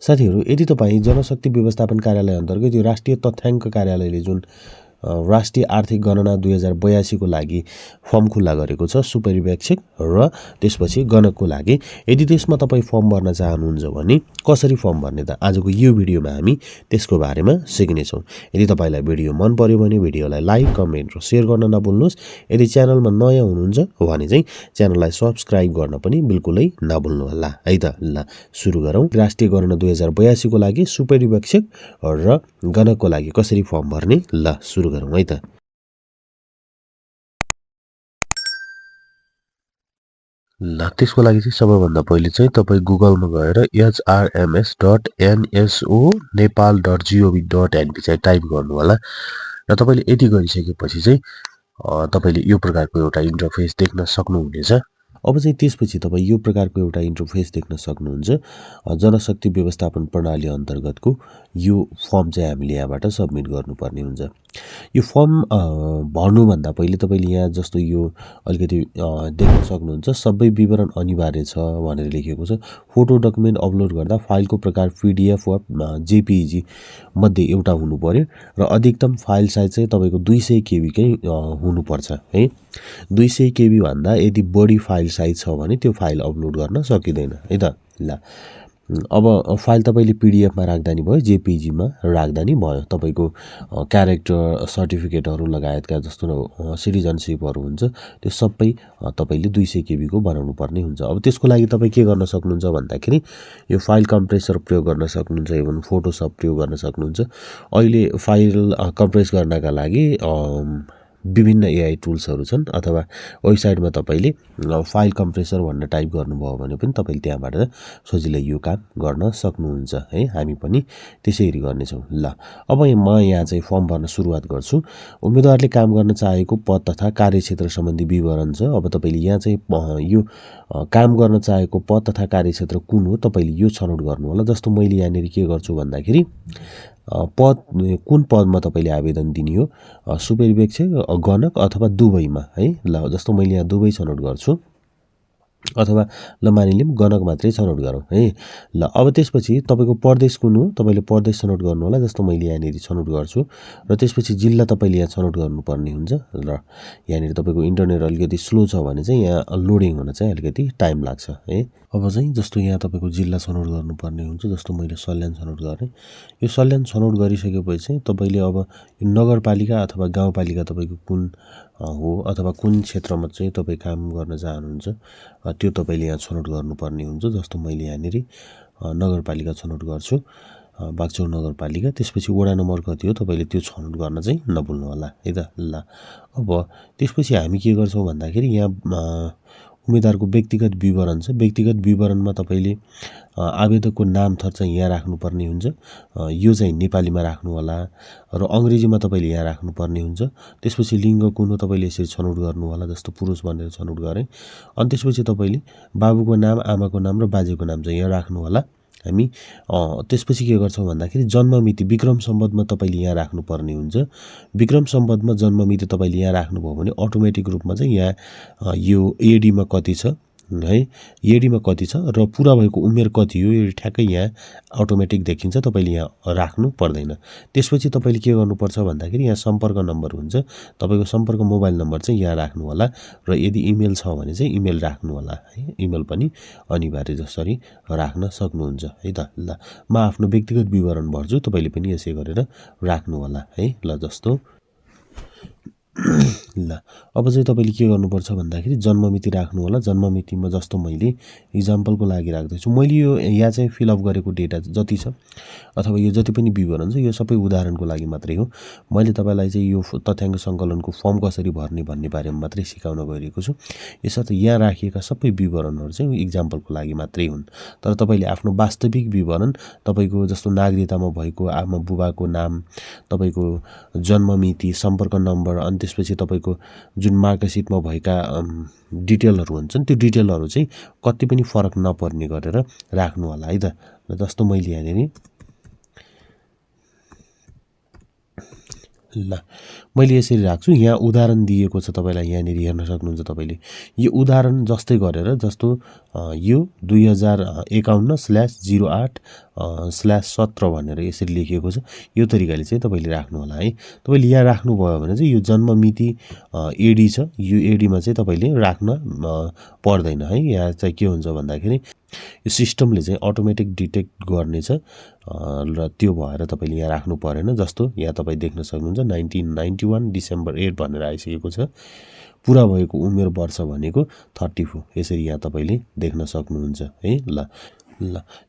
साथीहरू, यदि तपाईँ जनशक्ति व्यवस्थापन कार्यालय अन्तर्गत यो राष्ट्रिय तथ्याङ्क कार्यालयले जुन राष्ट्रिय आर्थिक गणना 2082 को लागि फर्म खुल्ला गरेको छ सुपरिवेक्षक र त्यसपछि गणकको लागि, यदि त्यसमा तपाईँ फर्म भर्न चाहनुहुन्छ भने कसरी फर्म भर्ने त आजको यो भिडियोमा हामी त्यसको बारेमा सिक्नेछौँ। यदि तपाईँलाई भिडियो मन पर्यो भने भिडियोलाई लाइक, कमेन्ट र सेयर गर्न नभुल्नुहोस्। यदि च्यानलमा नयाँ हुनुहुन्छ भने चाहिँ च्यानललाई सब्सक्राइब गर्न पनि बिल्कुलै नभुल्नुहोला है त। ल सुरु गरौँ। राष्ट्रिय गणना 2082 को लागि सुपरिवेक्षक र गणकको लागि कसरी फर्म भर्ने, ल सुरु गरौँ है त। ल त्यसको लागि चाहिँ सबैभन्दा पहिले चाहिँ तपाईँ गुगलमा गएर hrms.nso nepal.gov.np चाहिँ टाइप गर्नु होला र तपाईँले यति गरिसकेपछि चाहिँ तपाईँले यो प्रकारको एउटा इन्टरफेस देख्न सक्नुहुनेछ। अब चाहिँ त्यसपछि तपाईँ यो प्रकारको एउटा इन्टरफेस देख्न सक्नुहुन्छ। जनशक्ति व्यवस्थापन प्रणाली अन्तर्गतको यो फर्म चाहिँ हामीले यहाँबाट सबमिट गर्नुपर्ने हुन्छ। यो फर्म भर्नुभन्दा पहिले तपाईँले यहाँ जस्तो यो अलिकति देख्न सक्नुहुन्छ, सबै विवरण अनिवार्य छ भनेर लेखेको छ। फोटो डकुमेन्ट अपलोड गर्दा फाइलको प्रकार PDF वा JPEG मध्ये एउटा हुनु पर्यो र अधिकतम फाइल साइज चाहिँ तपाईँको 200 KB कै हुनुपर्छ है। 200 KB भन्दा यदि बढी फाइल साइज छ भने त्यो फाइल अपलोड गर्न सकिँदैन है त। ल अब फाइल तपाईँले PDF मा राख्दा नि भयो, JPEG मा राख्दा नि भयो। तपाईँको क्यारेक्टर सर्टिफिकेटहरू लगायतका जस्तो सिटिजनसिपहरू हुन्छ त्यो सबै तपाईँले 200 KB को बनाउनु पर्ने हुन्छ। अब त्यसको लागि तपाईँ के गर्न सक्नुहुन्छ भन्दाखेरि यो फाइल कम्प्रेसर प्रयोग गर्न सक्नुहुन्छ, इभन फोटोसप प्रयोग गर्न सक्नुहुन्छ। अहिले फाइल कम्प्रेस गर्नका लागि विभिन्न AI टुल्सहरू छन्, अथवा वेबसाइटमा तपाईँले फाइल कम्प्रेसर भनेर टाइप गर्नुभयो भने पनि तपाईँले त्यहाँबाट सजिलै यो काम गर्न सक्नुहुन्छ है। हामी पनि त्यसैगरी गर्नेछौँ। ल अब म यहाँ चाहिँ फर्म भर्न सुरुवात गर्छु। उम्मेदवारले काम गर्न चाहेको पद तथा कार्यक्षेत्र सम्बन्धी विवरण छ। अब तपाईँले यहाँ चाहिँ यो काम गर्न चाहेको पद तथा कार्यक्षेत्र कुन हो तपाईँले यो छनौट गर्नु होला। जस्तो मैले यहाँनिर के गर्छु भन्दाखेरि पद कुन पदमा तपाईँले आवेदन दिने हो, सुपरिवेक्षक, गणक अथवा दुवैमा है। ल जस्तो मैले यहाँ दुवै छनौट गर्छु, अथवा ल मानिलिउँ गणक मात्रै छनौट गरौँ है। ल अब त्यसपछि तपाईँको प्रदेश कुन हो तपाईँले प्रदेश छनौट गर्नु होला। जस्तो मैले यहाँनिर छनौट गर्छु र त्यसपछि जिल्ला तपाईँले यहाँ छनौट गर्नुपर्ने हुन्छ। र यहाँनिर तपाईँको इन्टरनेट अलिकति स्लो छ भने चाहिँ यहाँ लोडिङ हुन चाहिँ अलिकति टाइम लाग्छ है। अब चाहिँ जस्तो यहाँ तपाईँको जिल्ला छनौट गर्नुपर्ने हुन्छ। जस्तो मैले सल्यान छनौट गरेँ। यो सल्यान छनौट गरिसकेपछि चाहिँ तपाईँले अब यो नगरपालिका अथवा गाउँपालिका तपाईँको कुन हो अथवा कुन क्षेत्रमा चाहिँ तपाईँ काम गर्न चाहनुहुन्छ त्यो तपाईँले यहाँ छनौट गर्नुपर्ने हुन्छ। जस्तो मैले यहाँनिर नगरपालिका छनौट गर्छु, बागचौर नगरपालिका। त्यसपछि वडा नम्बर कति हो तपाईँले त्यो छनौट गर्न चाहिँ नभुल्नु होला है त। ल अब त्यसपछि हामी के गर्छौँ भन्दाखेरि यहाँ उम्मेदवारको व्यक्तिगत विवरण छ। व्यक्तिगत विवरणमा तपाईँले आवेदकको नाम थर चाहिँ यहाँ राख्नुपर्ने हुन्छ। यो चाहिँ नेपालीमा राख्नु होला र अङ्ग्रेजीमा तपाईँले यहाँ राख्नुपर्ने हुन्छ। त्यसपछि लिङ्ग कुन हो तपाईँले यसरी छनौट गर्नु होला। जस्तो पुरुष भनेर छनौट गरेँ। अनि त्यसपछि तपाईँले बाबुको नाम, आमाको नाम र बाजेको नाम चाहिँ यहाँ राख्नु होला। हामी त्यसपछि के गर्छौँ भन्दाखेरि जन्ममिति विक्रम सम्वतमा तपाईँले यहाँ राख्नुपर्ने हुन्छ। विक्रम सम्वतमा जन्ममिति तपाईँले यहाँ राख्नुभयो भने अटोमेटिक रूपमा चाहिँ यहाँ यो एडीमा कति छ है, एडीमा कति छ र पुरा भएको उमेर कति हो यो ठ्याक्कै यहाँ अटोमेटिक देखिन्छ। तपाईँले यहाँ राख्नु पर्दैन। त्यसपछि तपाईँले के गर्नुपर्छ भन्दाखेरि यहाँ सम्पर्क नम्बर हुन्छ। तपाईँको सम्पर्क मोबाइल नम्बर चाहिँ यहाँ राख्नु होला र यदि इमेल छ भने चाहिँ इमेल राख्नु होला है। इमेल पनि अनिवार्य जसरी राख्न सक्नुहुन्छ है त। ल म आफ्नो व्यक्तिगत विवरण भर्छु, तपाईँले पनि यसै गरेर राख्नु होला है। ल जस्तो ल अब चाहिँ तपाईँले के गर्नुपर्छ भन्दाखेरि जन्ममिति राख्नु होला। जन्ममितिमा जस्तो मैले इक्जाम्पलको लागि राख्दैछु, मैले यो यहाँ चाहिँ फिलअप गरेको डेटा जति छ अथवा यो जति पनि विवरण छ यो सबै उदाहरणको लागि मात्रै हो। मैले तपाईँलाई चाहिँ यो तथ्याङ्क सङ्कलनको फर्म कसरी भर्ने भन्ने बारेमा मात्रै सिकाउन गइरहेको छु। यसर्थ यहाँ राखिएका सबै विवरणहरू चाहिँ इक्जाम्पलको लागि मात्रै हुन्। तर तपाईँले आफ्नो वास्तविक विवरण तपाईँको जस्तो नागरिकतामा भएको आमा बुबाको नाम, तपाईँको जन्ममिति, सम्पर्क नम्बर, अनि त्यसपछि तपाईँको जुन मार्कसिटमा भएका डिटेलहरू हुन्छन् त्यो डिटेलहरू चाहिँ कति पनि फरक नपर्ने गरेर राख्नु होला है त। जस्तो मैले यहाँनिर ल मैले यसरी राख्छु। यहाँ उदाहरण दिएको छ तपाईँलाई, यहाँनिर हेर्न सक्नुहुन्छ तपाईँले। यो उदाहरण जस्तै गरेर, जस्तो यो 2051/08/17 भनेर यसरी लेखिएको छ। यो तरिकाले चाहिँ तपाईँले राख्नु होला है। तपाईँले यहाँ राख्नुभयो भने चाहिँ यो जन्म मिति एडी छ, यो एडीमा चाहिँ तपाईँले राख्न पर्दैन है। यहाँ चाहिँ के हुन्छ भन्दाखेरि यो सिस्टमले चाहिँ अटोमेटिक डिटेक्ट गर्नेछ र त्यो भएर तपाईँले यहाँ राख्नु परेन। जस्तो यहाँ तपाईँ देख्न सक्नुहुन्छ 1991 डिसेम्बर 8 भनेर आइसकेको छ। पुरा भएको उमेर वर्ष भनेको 34, यसरी यहाँ तपाईँले देख्न सक्नुहुन्छ है। ल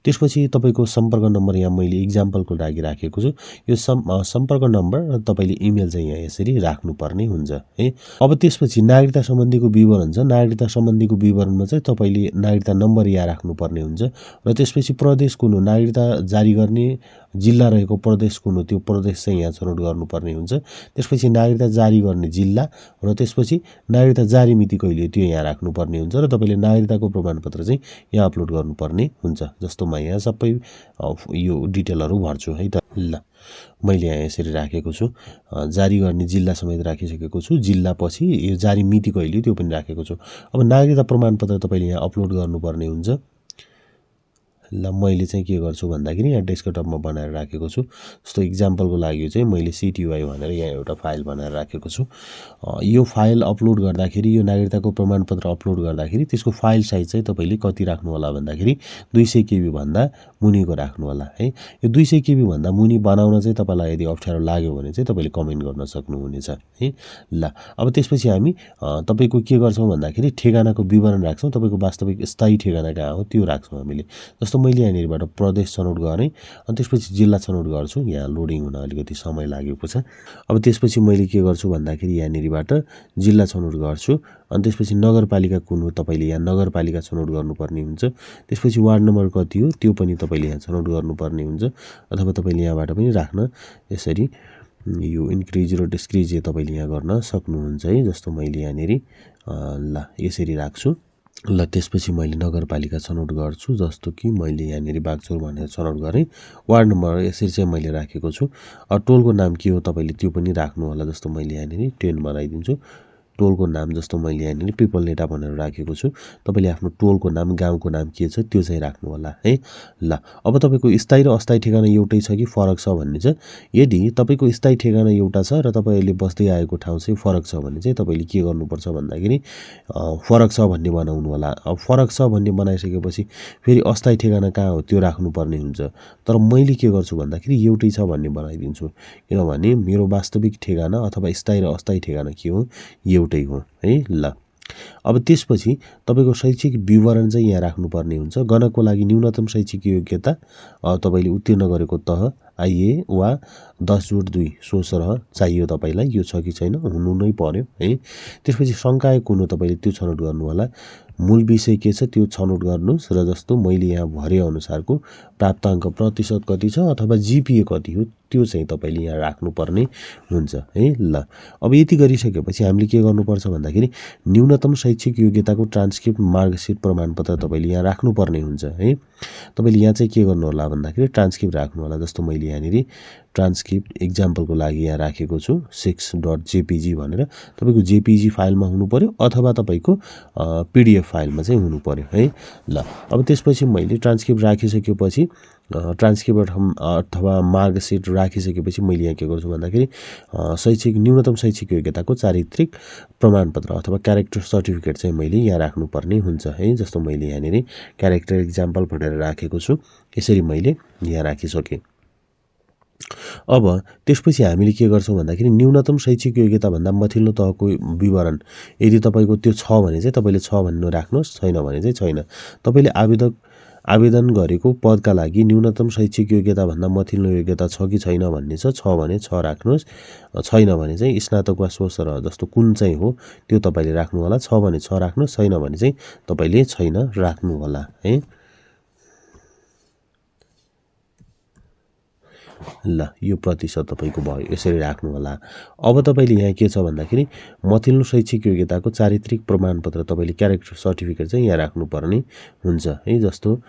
त्यसपछि तपाईँको सम्पर्क नम्बर यहाँ मैले इक्जाम्पलको लागि राखेको छु। यो सम्पर्क नम्बर र तपाईँले इमेल चाहिँ यहाँ यसरी राख्नुपर्ने हुन्छ है। अब त्यसपछि नागरिकता सम्बन्धीको विवरण छ। नागरिकता सम्बन्धीको विवरणमा चाहिँ तपाईँले नागरिकता नम्बर यहाँ राख्नुपर्ने हुन्छ र त्यसपछि प्रदेश कुन हो, नागरिकता जारी गर्ने जिल्ला रहेको प्रदेश कुन हो, त्यो प्रदेश चाहिँ यहाँ छनौट गर्नुपर्ने हुन्छ। त्यसपछि नागरिकता जारी गर्ने जिल्ला र त्यसपछि नागरिकता जारी मिति कहिले, त्यो यहाँ राख्नुपर्ने हुन्छ र तपाईँले नागरिकताको प्रमाणपत्र चाहिँ यहाँ अपलोड गर्नुपर्ने हुन्छ। जस्तो म यहाँ सबै यो डिटेलहरू भर्छु है त। ल मैले यहाँ यसरी राखेको छु। जारी गर्ने जिल्ला समेत राखिसकेको छु। जिल्ला पछि यो जारी मिति कहिले त्यो पनि राखेको छु। अब नागरिकता प्रमाणपत्र तपाईँले यहाँ अपलोड गर्नुपर्ने हुन्छ। ल मैले चाहिँ के गर्छु भन्दाखेरि यहाँ डेस्कटपमा बनाएर राखेको छु। जस्तो इक्जाम्पलको लागि चाहिँ मैले सिटिवाई भनेर यहाँ एउटा फाइल बनाएर राखेको छु। यो फाइल अपलोड गर्दाखेरि, यो नागरिकताको प्रमाणपत्र अपलोड गर्दाखेरि त्यसको फाइल साइज चाहिँ तपाईँले कति राख्नु होला भन्दाखेरि 200 KB भन्दा मुनिको राख्नु होला है। यो 200 KB भन्दा मुनि बनाउन चाहिँ तपाईँलाई यदि अप्ठ्यारो लाग्यो भने चाहिँ तपाईँले कमेन्ट गर्न सक्नुहुनेछ है। ल अब त्यसपछि हामी तपाईँको के गर्छौँ भन्दाखेरि ठेगानाको विवरण राख्छौँ। तपाईँको वास्तविक स्थायी ठेगाना कहाँ हो त्यो राख्छौँ हामीले। जस्तो मैले यहाँनिरबाट प्रदेश छनौट गरेँ, अनि त्यसपछि जिल्ला छनौट गर्छु। यहाँ लोडिङ हुन अलिकति समय लागेको छ। अब त्यसपछि मैले के गर्छु भन्दाखेरि यहाँनिरबाट जिल्ला छनौट गर्छु, अनि त्यसपछि नगरपालिका कुन हो, तपाईँले यहाँ नगरपालिका छनौट गर्नुपर्ने हुन्छ। त्यसपछि वार्ड नम्बर कति हो त्यो पनि तपाईँले यहाँ छनौट गर्नुपर्ने हुन्छ, अथवा तपाईँले यहाँबाट पनि राख्न यसरी यो इन्क्रिज र डिस्क्रिज तपाईँले यहाँ गर्न सक्नुहुन्छ है। जस्तो मैले यहाँनिर ल यसरी राख्छु। ल त्यसपछि मैले नगरपालिका छनौट गर्छु। जस्तो कि मैले यहाँनिर बागचौर भनेर छनौट गरेँ। वार्ड नम्बर यसरी चाहिँ मैले राखेको छु। टोलको नाम के हो तपाईँले त्यो पनि राख्नु होला। जस्तो मैले यहाँनिर 10 बनाइदिन्छु। टोलको नाम जस्तो मैले यहाँनिर पिपलनेटा भनेर राखेको छु। तपाईँले आफ्नो टोलको नाम, गाउँको नाम के छ त्यो चाहिँ राख्नु होला है। ल अब तपाईँको स्थायी र अस्थायी ठेगाना एउटै छ कि फरक छ भन्ने छ। यदि तपाईँको स्थायी ठेगाना एउटा छ र तपाईँले बस्दै आएको ठाउँ चाहिँ फरक छ भने चाहिँ तपाईँले के गर्नुपर्छ भन्दाखेरि फरक छ भन्ने बनाउनु होला। अब फरक छ भन्ने बनाइसकेपछि फेरि अस्थायी ठेगाना कहाँ हो त्यो राख्नुपर्ने हुन्छ। तर मैले के गर्छु भन्दाखेरि एउटै छ भन्ने बनाइदिन्छु, किनभने मेरो वास्तविक ठेगाना अथवा स्थायी र अस्थायी ठेगाना के हो, एउटै हो है। ल अब त्यसपछि तपाईँको शैक्षिक विवरण चाहिँ यहाँ राख्नुपर्ने हुन्छ। गणकको लागि न्यूनतम शैक्षिक योग्यता तपाईँले उत्तीर्ण गरेको तह आइए वा 10/2 सोसरह चाहियो तपाईँलाई, यो छ कि छैन, हुनु नै पर्यो है। त्यसपछि संकाय कुन हो तपाईँले त्यो छनौट गर्नु होला। मूल विषय के छ त्यो छनौट गर्नुहोस् र जस्तो मैले यहाँ भरे अनुसारको प्राप्ताङ्क प्रतिशत कति छ अथवा जिपिए कति हो त्यो चाहिँ तपाईँले यहाँ राख्नुपर्ने हुन्छ है। ल अब यति गरिसकेपछि हामीले के गर्नुपर्छ भन्दाखेरि न्यूनतम शैक्षिक योग्यताको ट्रान्सक्रिप्ट मार्कसिट प्रमाणपत्र तपाईँले यहाँ राख्नुपर्ने हुन्छ है। तपाईँले यहाँ चाहिँ के गर्नु होला भन्दाखेरि ट्रान्सक्रिप्ट राख्नु होला। जस्तो मैले यहाँनिर ट्रान्सक्रिप्ट इक्जाम्पलको लागि यहाँ राखेको छु 6.jpg भनेर। तपाईँको जेपीजी फाइलमा हुनु पर्यो अथवा तपाईँको पीडीएफ फाइलमा चाहिँ हुनु पर्यो है। ल अब त्यसपछि मैले ट्रान्सक्रिप्ट राखिसकेपछि ट्रान्सक्रिप्ट अथवा मार्कसिट राखिसकेपछि मैले यहाँ के गर्छु भन्दाखेरि शैक्षिक न्यूनतम शैक्षिक योग्यताको चारित्रिक प्रमाणपत्र अथवा क्यारेक्टर सर्टिफिकेट चाहिँ मैले यहाँ राख्नुपर्ने हुन्छ है। जस्तो मैले यहाँनिर क्यारेक्टर इक्जाम्पल भनेर राखेको छु, यसरी मैले यहाँ राखिसकेँ। अब त्यसपछि हामीले के गर्छौँ भन्दाखेरि न्यूनतम शैक्षिक योग्यताभन्दा माथिल्लो तहको विवरण यदि तपाईँको त्यो छ भने चाहिँ तपाईँले छ भन्नु राख्नुहोस्, छैन भने चाहिँ छैन। तपाईँले आवेदन गरेको पदका लागि न्यूनतम शैक्षिक योग्यताभन्दा माथिल्लो योग्यता छ कि छैन भन्ने छ भने छ राख्नुहोस्, छैन भने चाहिँ स्नातक वा सोसरह जस्तो कुन चाहिँ हो त्यो तपाईँले राख्नु होला। छ भने छ राख्नुहोस्, छैन भने चाहिँ तपाईँले छैन राख्नु होला है। ल यो प्रतिशत तपाईँको भयो, यसरी राख्नु होला। अब तपाईँले यहाँ के छ भन्दाखेरि माथिल्लो शैक्षिक योग्यताको चारित्रिक प्रमाणपत्र तपाईँले क्यारेक्टर सर्टिफिकेट चाहिँ यहाँ राख्नुपर्ने हुन्छ है। जस्तो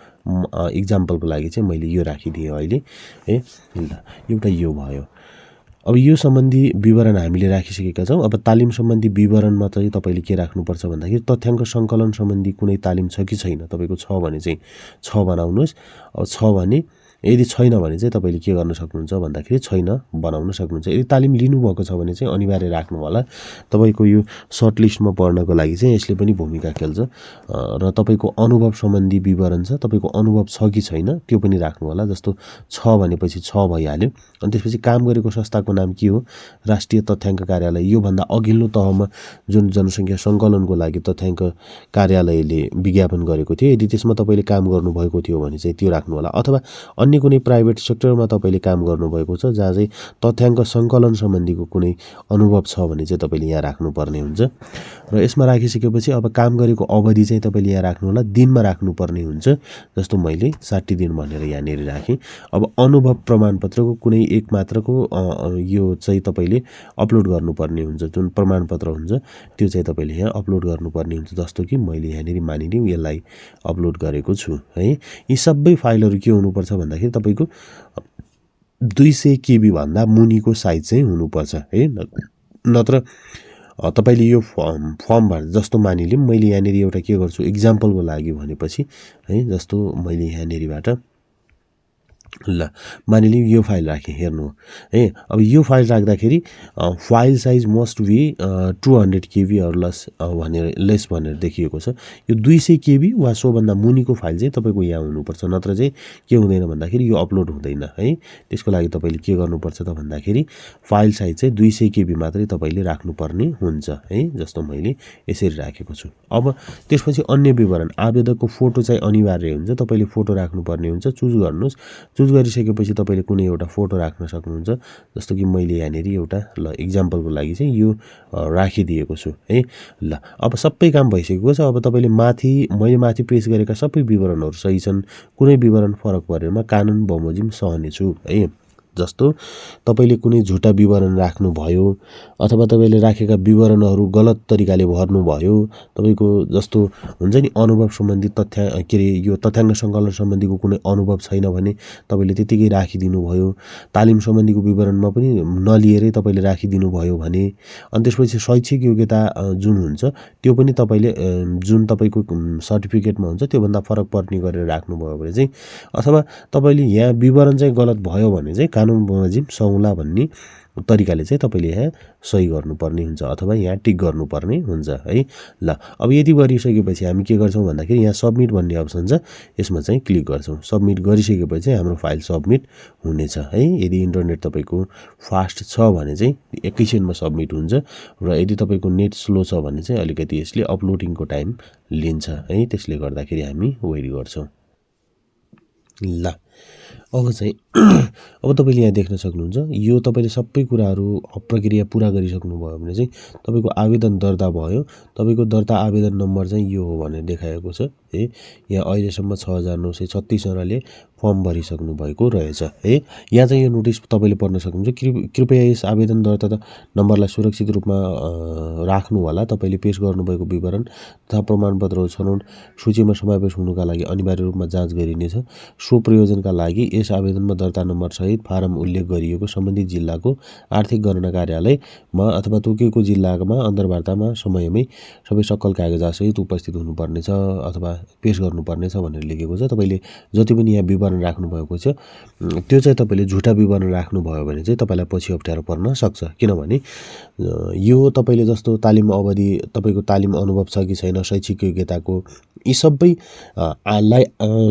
इक्जाम्पलको लागि चाहिँ मैले यो राखिदिएँ अहिले है। ल एउटा यो भयो। अब यो सम्बन्धी विवरण हामीले राखिसकेका छौँ। अब तालिम सम्बन्धी विवरणमा चाहिँ तपाईँले के राख्नुपर्छ भन्दाखेरि तथ्याङ्क सङ्कलन सम्बन्धी कुनै तालिम छ कि छैन। तपाईँको छ भने चाहिँ छ बनाउनुहोस्। अब छ भने यदि छैन भने चाहिँ तपाईँले के गर्न सक्नुहुन्छ भन्दाखेरि छैन बनाउन सक्नुहुन्छ। यदि तालिम लिनुभएको छ भने चाहिँ अनिवार्य राख्नु होला। तपाईँको यो सर्ट लिस्टमा पढ्नको लागि चाहिँ यसले पनि भूमिका खेल्छ। र तपाईँको अनुभव सम्बन्धी विवरण छ, तपाईँको अनुभव छ कि छैन त्यो पनि राख्नु होला। जस्तो छ भनेपछि छ भइहाल्यो। अनि त्यसपछि काम गरेको संस्थाको नाम के हो, राष्ट्रिय तथ्याङ्क कार्यालय। योभन्दा अघिल्लो तहमा जुन जनसङ्ख्या सङ्कलनको लागि तथ्याङ्क कार्यालयले विज्ञापन गरेको थियो, यदि त्यसमा तपाईँले काम गर्नुभएको थियो भने चाहिँ त्यो राख्नु होला। अथवा अन्य कुनै प्राइभेट सेक्टरमा तपाईँले काम गर्नुभएको छ जहाँ चाहिँ तथ्याङ्क सङ्कलन सम्बन्धीको कुनै अनुभव छ भने चाहिँ तपाईँले यहाँ राख्नुपर्ने हुन्छ। र यसमा राखिसकेपछि अब काम गरेको अवधि चाहिँ तपाईँले यहाँ राख्नु होला, दिनमा राख्नुपर्ने हुन्छ। जस्तो मैले 60 दिन भनेर यहाँनिर राखेँ। अब अनुभव प्रमाणपत्रको कुनै एक मात्रको यो चाहिँ तपाईँले अपलोड गर्नुपर्ने हुन्छ। जुन प्रमाणपत्र हुन्छ त्यो चाहिँ तपाईँले यहाँ अपलोड गर्नुपर्ने हुन्छ। जस्तो कि मैले यहाँनिर मानिलिउँ यसलाई अपलोड गरेको छु है। यी सबै फाइलहरू के हुनुपर्छ भन्दाखेरि तपाईँको 200 KB भन्दा मुनिको साइज चाहिँ हुनुपर्छ है। नत्र तपाईँले यो फर्म भर जस्तो मानिलिउँ मैले यहाँनिर एउटा के गर्छु इक्जाम्पलको लागि भनेपछि है। जस्तो मैले यहाँनिरबाट ल मानिलिउँ यो फाइल राखेँ, हेर्नु है। अब यो फाइल राख्दाखेरि file size must be 200 KB or less भनेर देखिएको छ। यो 200 KB वा सोभन्दा मुनिको फाइल चाहिँ तपाईँको यहाँ हुनुपर्छ। नत्र चाहिँ के हुँदैन भन्दाखेरि यो अपलोड हुँदैन है। त्यसको लागि तपाईँले के गर्नुपर्छ त भन्दाखेरि फाइल साइज चाहिँ 200 KB मात्रै तपाईँले राख्नुपर्ने हुन्छ है। जस्तो मैले यसरी राखेको छु। अब त्यसपछि अन्य विवरण, आवेदकको फोटो चाहिँ अनिवार्य हुन्छ। तपाईँले फोटो राख्नुपर्ने हुन्छ। चुज गर्नुहोस्। चुज गरिसकेपछि तपाईँले कुनै एउटा फोटो राख्न सक्नुहुन्छ। जस्तो कि मैले यहाँनिर एउटा ल इक्जाम्पलको लागि चाहिँ यो राखिदिएको छु है। ल अब सबै काम भइसकेको छ। अब तपाईँले मैले माथि पेश गरेका सबै विवरणहरू सही छन्, कुनै विवरण फरक परेमा कानुन बमोजिम सहनेछु है। जस्तो तपाईँले कुनै झुटा विवरण राख्नुभयो अथवा तपाईँले राखेका विवरणहरू गलत तरिकाले भर्नुभयो, तपाईँको जस्तो हुन्छ नि अनुभव सम्बन्धी के अरे यो तथ्याङ्क सङ्कलन सम्बन्धीको कुनै अनुभव छैन भने तपाईँले त्यतिकै राखिदिनु भयो। तालिम सम्बन्धीको विवरणमा पनि नलिएरै तपाईँले राखिदिनु भयो भने, अनि त्यसपछि शैक्षिक योग्यता जुन हुन्छ त्यो पनि तपाईँले जुन तपाईँको सर्टिफिकेटमा हुन्छ त्योभन्दा फरक पर्ने गरेर राख्नुभयो भने चाहिँ, अथवा तपाईँले यहाँ विवरण चाहिँ गलत भयो भने चाहिँ कानुन बमोजिम सौला भन्ने तरिकाले चाहिँ तपाईँले यहाँ सही गर्नुपर्ने हुन्छ अथवा यहाँ टिक गर्नुपर्ने हुन्छ है। ल अब यति गरिसकेपछि हामी के गर्छौँ भन्दाखेरि यहाँ सबमिट भन्ने अप्सन छ, यसमा चाहिँ क्लिक गर्छौँ। सबमिट गरिसकेपछि हाम्रो फाइल सबमिट हुनेछ है। यदि इन्टरनेट तपाईँको फास्ट छ भने चाहिँ एकैछिनमा सबमिट हुन्छ, र यदि तपाईँको नेट स्लो छ भने चाहिँ अलिकति यसले अपलोडिङको टाइम लिन्छ है। त्यसले गर्दाखेरि हामी वेट गर्छौँ। ल अब चाहिँ अब तपाईँले यहाँ देख्न सक्नुहुन्छ यो तपाईँले सबै कुराहरू प्रक्रिया पुरा गरिसक्नुभयो भने चाहिँ तपाईँको आवेदन दर्ता भयो। तपाईँको दर्ता आवेदन नम्बर चाहिँ यो हो भनेर देखाएको छ है। यहाँ अहिलेसम्म 6936जनाले फर्म भरिसक्नु भएको रहेछ है। यहाँ चाहिँ यो नोटिस तपाईँले पढ्न सक्नुहुन्छ। कृपया यस आवेदन दर्ता नम्बरलाई सुरक्षित रूपमा राख्नु होला। तपाईँले पेश गर्नुभएको विवरण तथा प्रमाणपत्रहरू छनौट सूचीमा समावेश हुनुका लागि अनिवार्य रूपमा जाँच गरिनेछ। सो प्रयोजनका लागि यस आवेदनमा दर्ता नम्बर सहित फारम उल्लेख गरिएको सम्बन्धित जिल्लाको आर्थिक गणना कार्यालयमा अथवा तोकिएको जिल्लामा अन्तर्वार्तामा समयमै सबै सक्कल कागजातसहित उपस्थित हुनुपर्नेछ अथवा पेश गर्नुपर्नेछ भनेर लेखेको छ। तपाईँले जति पनि यहाँ विवरण राख्नुभएको छ त्यो चाहिँ तपाईँले झुटा विवरण राख्नुभयो भने चाहिँ तपाईँलाई पछि अप्ठ्यारो पर्न सक्छ। किनभने यो तपाईँले जस्तो तालिम अवधि, तपाईँको तालिम अनुभव छ कि छैन, शैक्षिक योग्यताको यी सबै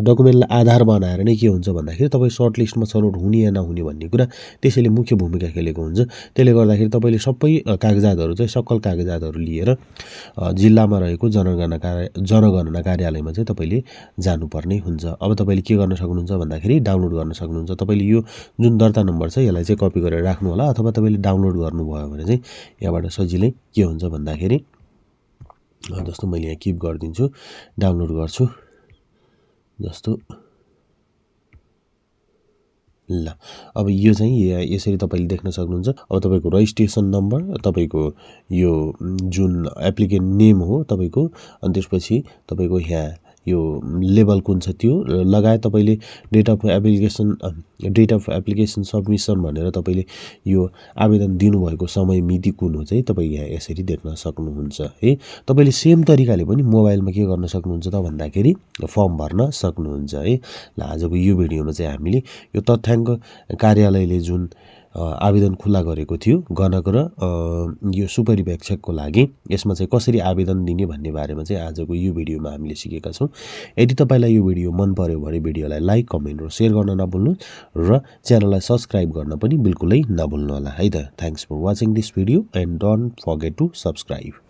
डकुमेन्टलाई आधार बनाएर नै के हुन्छ भन्दाखेरि तपाईँ सर्ट लिस्टमा छनौट हुने या नहुने भन्ने कुरा त्यसैले मुख्य भूमिका खेलेको हुन्छ। त्यसले गर्दाखेरि तपाईँले सबै कागजातहरू चाहिँ सक्कल कागजातहरू लिएर जिल्लामा रहेको जनगणना कार्यालयमा चाहिँ तपाईँले जानुपर्ने हुन्छ। अब तपाईँले के गर्न सक्नुहुन्छ भन्दाखेरि डाउनलोड गर्न सक्नुहुन्छ। तपाईँले यो जुन दर्ता नम्बर छ यसलाई चाहिँ कपी गरेर राख्नु होला, अथवा तपाईँले डाउनलोड गर्नुभयो भने चाहिँ यहाँबाट सजिलै के हुन्छ भन्दाखेरि जस्तो मैले यहाँ किप गरिदिन्छु, डाउनलोड गर्छु जस्तो। ल अब यो चाहिँ यसरी तपाईँले देख्न सक्नुहुन्छ। अब तपाईँको रजिस्ट्रेसन नम्बर, तपाईँको यो जुन एप्लिकेन्ट नेम हो तपाईँको, अनि त्यसपछि तपाईँको यहाँ यो लेभल कुन छ त्यो लगायत तपाईँले डेट अफ एप्लिकेसन सबमिसन भनेर तपाईँले यो आवेदन दिनुभएको समय मिति कुन हो चाहिँ तपाईँ यहाँ यसरी देख्न सक्नुहुन्छ है। तपाईँले सेम तरिकाले पनि मोबाइलमा के गर्न सक्नुहुन्छ त भन्दाखेरि फर्म भर्न सक्नुहुन्छ है। ल आजको यो भिडियोमा चाहिँ हामीले यो तथ्याङ्क कार्यालयले जुन आवेदन खुला गरेको थियो गणक र यो सुपरिवेक्षकको लागि यसमा चाहिँ कसरी आवेदन दिने भन्ने बारेमा चाहिँ आजको यो भिडियोमा हामीले सिकेका छौँ। यदि तपाईँलाई यो भिडियो मन पर्यो भने भिडियोलाई लाइक कमेन्ट र सेयर गर्न नभुल्नु र च्यानललाई सब्सक्राइब गर्न पनि बिल्कुलै नभुल्नु होला है त। Thanks for watching this video and don't forget to subscribe.